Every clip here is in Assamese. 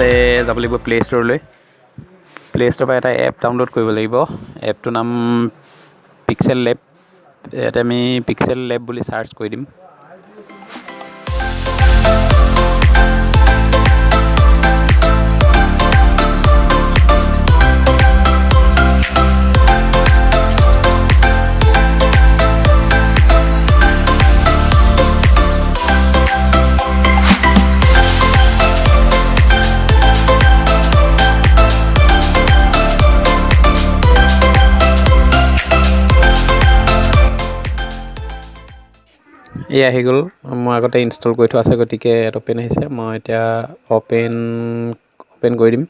প্ৰথমতে যাব লাগিব প্লে' ষ্ট'ৰলৈ। প্লে' ষ্ট'ৰৰ পৰা এটা এপ ডাউনলোড কৰিব লাগিব। এপটোৰ নাম পিক্সেল লেব। ইয়াতে আমি পিক্সেল লেব বুলি চাৰ্চ কৰি দিম। এই আহি গ'ল। মই আগতে ইনষ্টল কৰি থোৱা আছে, গতিকে ইয়াত অ'পেন আহিছে। মই এতিয়া অ'পেন অ'পেন কৰি দিম।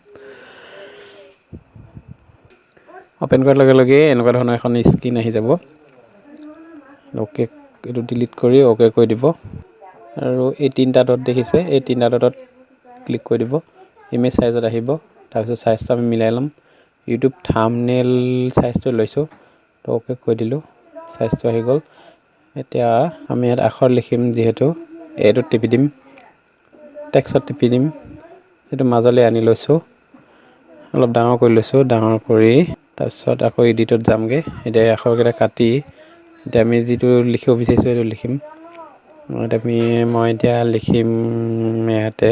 অ'পেন কৰাৰ লগে লগে এনেকুৱা ধৰণৰ এখন স্ক্ৰীণ আহি যাব। অ'কে, এইটো ডিলিট কৰি অ'কে কৰি দিব। আৰু এই তিনিটা ডট দেখিছে, এই তিনিটা ডটত ক্লিক কৰি দিব। ইমেজ চাইজত আহিব। তাৰপিছত চাইজটো আমি মিলাই ল'ম। ইউটিউব থাম্বনেইল চাইজটো লৈছোঁ, তো অ'কে কৰি দিলোঁ। চাইজটো আহি গ'ল। এতিয়া আমি ইয়াত আখৰ লিখিম, যিহেতু এইটোত টিপি দিম, টেক্সত টিপি দিম। সেইটো মাজলৈ আনি লৈছোঁ, অলপ ডাঙৰ কৰি লৈছোঁ। ডাঙৰ কৰি তাৰপিছত আকৌ এডিটত যামগৈ। এতিয়া এই আখৰকেইটা কাটি এতিয়া আমি যিটো লিখিব বিচাৰিছোঁ সেইটো লিখিম। এতিয়া মই এতিয়া লিখিম ইয়াতে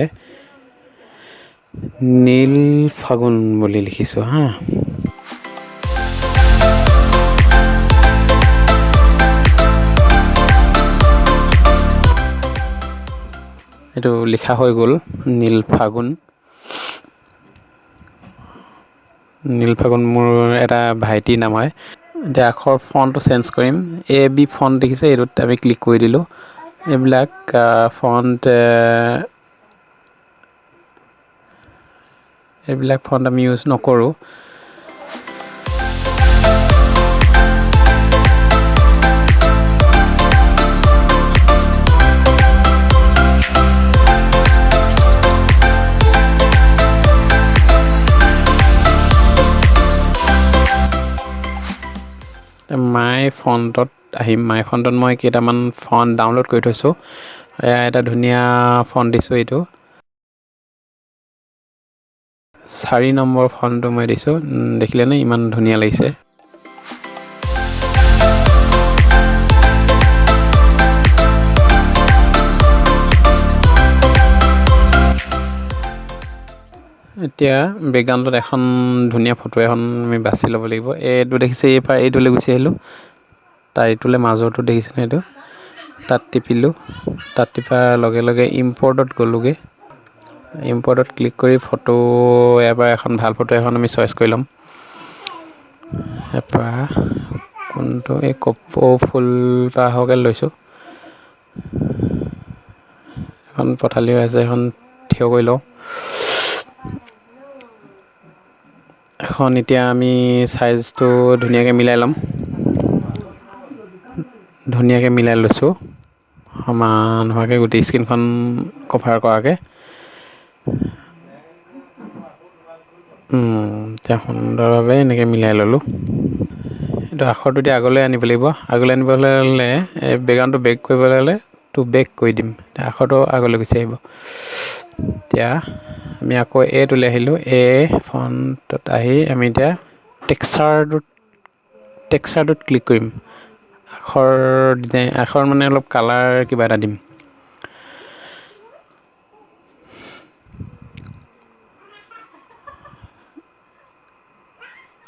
নীল ফাগুন বুলি লিখিছোঁ। হা, এইটো লিখা হৈ গ'ল, নীল ফাগুন। নীল ফাগুন মোৰ এটা ভাইটিৰ নাম হয়। এতিয়া আখৰ ফণ্টটো চেঞ্জ কৰিম। এ বি ফণ্ট দেখিছে, এইটোত আমি ক্লিক কৰি দিলোঁ। এইবিলাক ফণ্ট, এইবিলাক ফণ্ট আমি ইউজ নকৰোঁ। মাই ফণ্টত আহিম। মাই ফণ্টত মই কেইটামান ফণ্ট ডাউনলোড কৰি থৈছোঁ। এয়া এটা ধুনীয়া ফণ্ট দিছোঁ, এইটো 4 নম্বৰ ফণ্টটো মই দিছোঁ। দেখিলেনে ইমান ধুনীয়া লাগিছে। এতিয়া বেকগ্ৰাউণ্ডত এখন ধুনীয়া ফটো এখন আমি বাছি ল'ব লাগিব। এইটো দেখিছে, এই পৰা এইটোলৈ গুচি আহিলোঁ। তাৰ এইটোলৈ মাজৰটো দেখিছেনে, এইটো তাত টিপিলোঁ। তাত টিপাৰ লগে লগে ইম্পৰ্টত গ'লোগৈ। ইম্পৰ্টত ক্লিক কৰি ফটো ইয়াৰ পৰা এখন ভাল ফটো এখন আমি চইচ কৰি ল'ম। ইয়াৰ পৰা কোনটো, এই কপৌ ফুলপাহকে লৈছোঁ। এখন পথালি হৈ আছে, এখন থিয় কৰি লওঁ এখন। এতিয়া আমি চাইজটো ধুনীয়াকৈ মিলাই ল'ম। ধুনীয়াকৈ মিলাই লৈছোঁ, সমান হোৱাকৈ, গোটেই স্ক্ৰীণখন কভাৰ কৰাকৈ। এতিয়া সুন্দৰভাৱে এনেকৈ মিলাই ল'লোঁ। এইটো আখৰটো এতিয়া আগলৈ আনিব লাগিব। আগলৈ আনিবলৈ হ'লে এই বেকগ্ৰাউণ্ডটো বেক কৰিবলৈ হ'লে টু বেক কৰি দিম, এতিয়া আখৰটো আগলৈ গুচি আহিব। এতিয়া আমি আকৌ এইটোলৈ আহিলোঁ। এ ফণ্টত আহি আমি এতিয়া টেক্সাৰটোত ক্লিক কৰিম। আখৰ ডিজাইন, আখৰ মানে অলপ কালাৰ কিবা এটা দিম।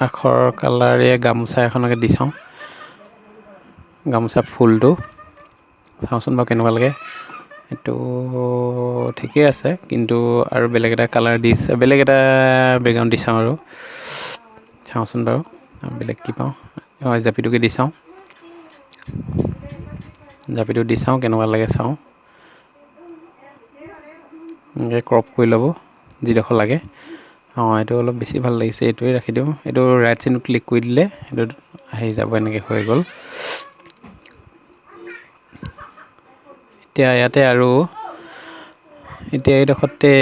আখৰ কালাৰ এই গামোচা এখনকে দি চাওঁ। গামোচা ফুলটো চাওঁচোন বাৰু কেনেকুৱা লাগে। এইটো ঠিকেই আছে, কিন্তু আৰু বেলেগ এটা কালাৰ দি, বেলেগ এটা বেকগ্ৰাউণ্ড দি চাওঁ আৰু চাওঁচোন বাৰু বেলেগ কি পাওঁ। হয়, জাপিটোকে দি চাওঁ। জাপিটো দি চাওঁ কেনেকুৱা লাগে চাওঁ। এনেকৈ ক্ৰপ কৰি ল'ব যিডোখৰ লাগে। অঁ, এইটো অলপ বেছি ভাল লাগিছে, এইটোৱে ৰাখি দিওঁ। এইটো ৰাইট চিনটো ক্লিক কৰি দিলে এইটো আহি যাব, এনেকৈ হৈ গ'ল। এতিয়া ইয়াতে আৰু এতিয়া এইডোখৰতে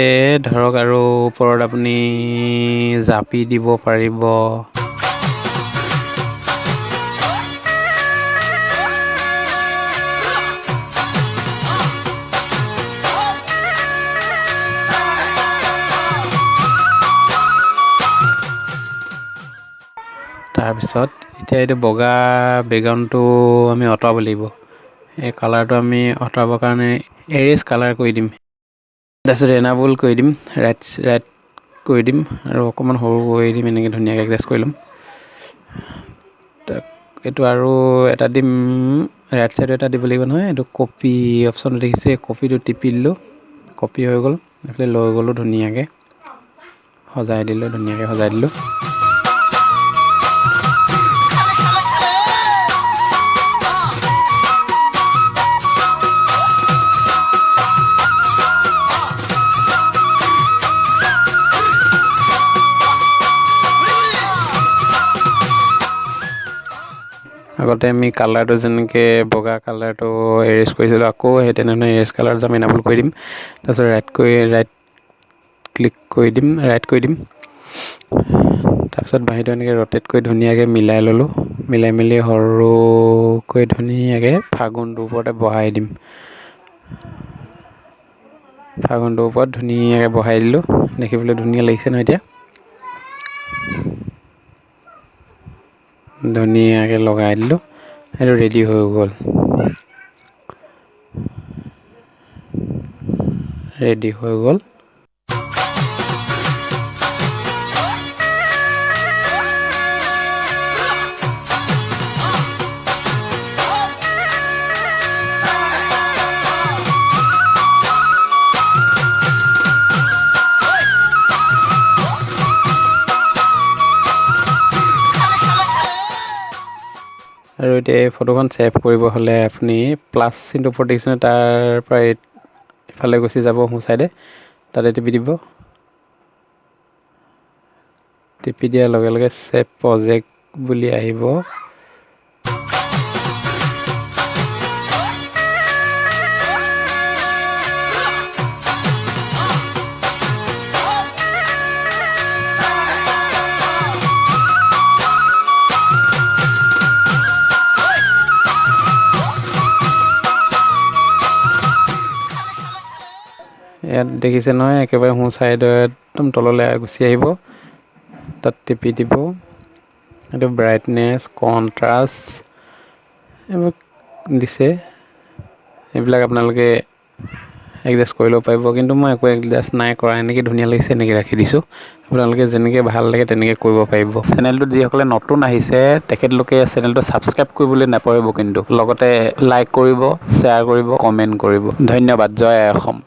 ধৰক আৰু ওপৰত আপুনি জাপি দিব পাৰিব। পাছত এতিয়া এইটো বগা বেকগ্ৰাউণ্ডটো আমি আঁতৰাব লাগিব। এই কালাৰটো আমি আঁতৰাবৰ কাৰণে এৰেজ কালাৰ কৰি দিম। তাৰপিছত এনাবল কৰি দিম, ৰাইট ৰাইট কৰি দিম আৰু অকণমান সৰু কৰি দিম। এনেকৈ ধুনীয়াকৈ এডজাষ্ট কৰি ল'ম। এইটো আৰু এটা দিম, ৰাইট চাইডত এটা দিব লাগিব নহয়। এইটো কপি অপশ্যনটো দেখিছে, কপিটো টিপি দিলোঁ, কপি হৈ গ'ল। এইফালে লৈ গ'লোঁ, ধুনীয়াকৈ সজাই দিলোঁ, ধুনীয়াকৈ সজাই দিলোঁ। আগতে আমি কালাৰটো যেনেকৈ বগা কালাৰটো এৰেজ কৰিছিলোঁ, আকৌ সেই তেনেধৰণে এৰেজ কালাৰ যাম, এনাবল কৰি দিম। তাৰপিছত ৰাইট কৰি ৰাইট ক্লিক কৰি দিম, ৰাইট কৰি দিম। তাৰপিছত বাঁহীটো এনেকৈ ৰ'টেট কৰি ধুনীয়াকৈ মিলাই ল'লোঁ। মিলাই মেলি সৰুকৈ ধুনীয়াকৈ ফাগুনটোৰ ওপৰতে বহাই দিম। ফাগুনটোৰ ওপৰত ধুনীয়াকৈ বহাই দিলোঁ। দেখিবলৈ ধুনীয়া লাগিছে নহয়? এতিয়া ধুনীয়াকৈ লগাই দিলোঁ, সেইটো ৰেডি হৈ গ'ল, ৰেডি হৈ গ'ল। আৰু এতিয়া এই ফটোখন ছেভ কৰিব হ'লে আপুনি প্লাছ চিনটো ওপৰত দেখিছেনে? তাৰ পৰা ইফালে গুচি যাব, সোঁ চাইডে, তাতে টিপি দিব। টিপি দিয়াৰ লগে লগে ছেভ প্ৰজেক্ট বুলি আহিব। ইয়াত দেখিছে নহয়, একেবাৰে সোঁ চাইডত একদম তললৈ গুচি আহিব, তাত টিপি দিব। এইটো ব্ৰাইটনেছ, কণ্ট্ৰাষ্ট এইবোৰ দিছে। এইবিলাক আপোনালোকে এডজাষ্ট কৰি ল'ব পাৰিব, কিন্তু মই একো এডজাষ্ট নাই কৰা। এনেকৈ ধুনীয়া লাগিছে, এনেকৈ ৰাখি দিছোঁ। আপোনালোকে যেনেকৈ ভাল লাগে তেনেকৈ কৰিব পাৰিব। চেনেলটোত যিসকলে নতুন আহিছে, তেখেতলোকে চেনেলটো ছাবস্ক্ৰাইব কৰিবলৈ নাপাহৰিব কিন্তু, লগতে লাইক কৰিব, শ্বেয়াৰ কৰিব, কমেণ্ট কৰিব। ধন্যবাদ। জয় আই অসম।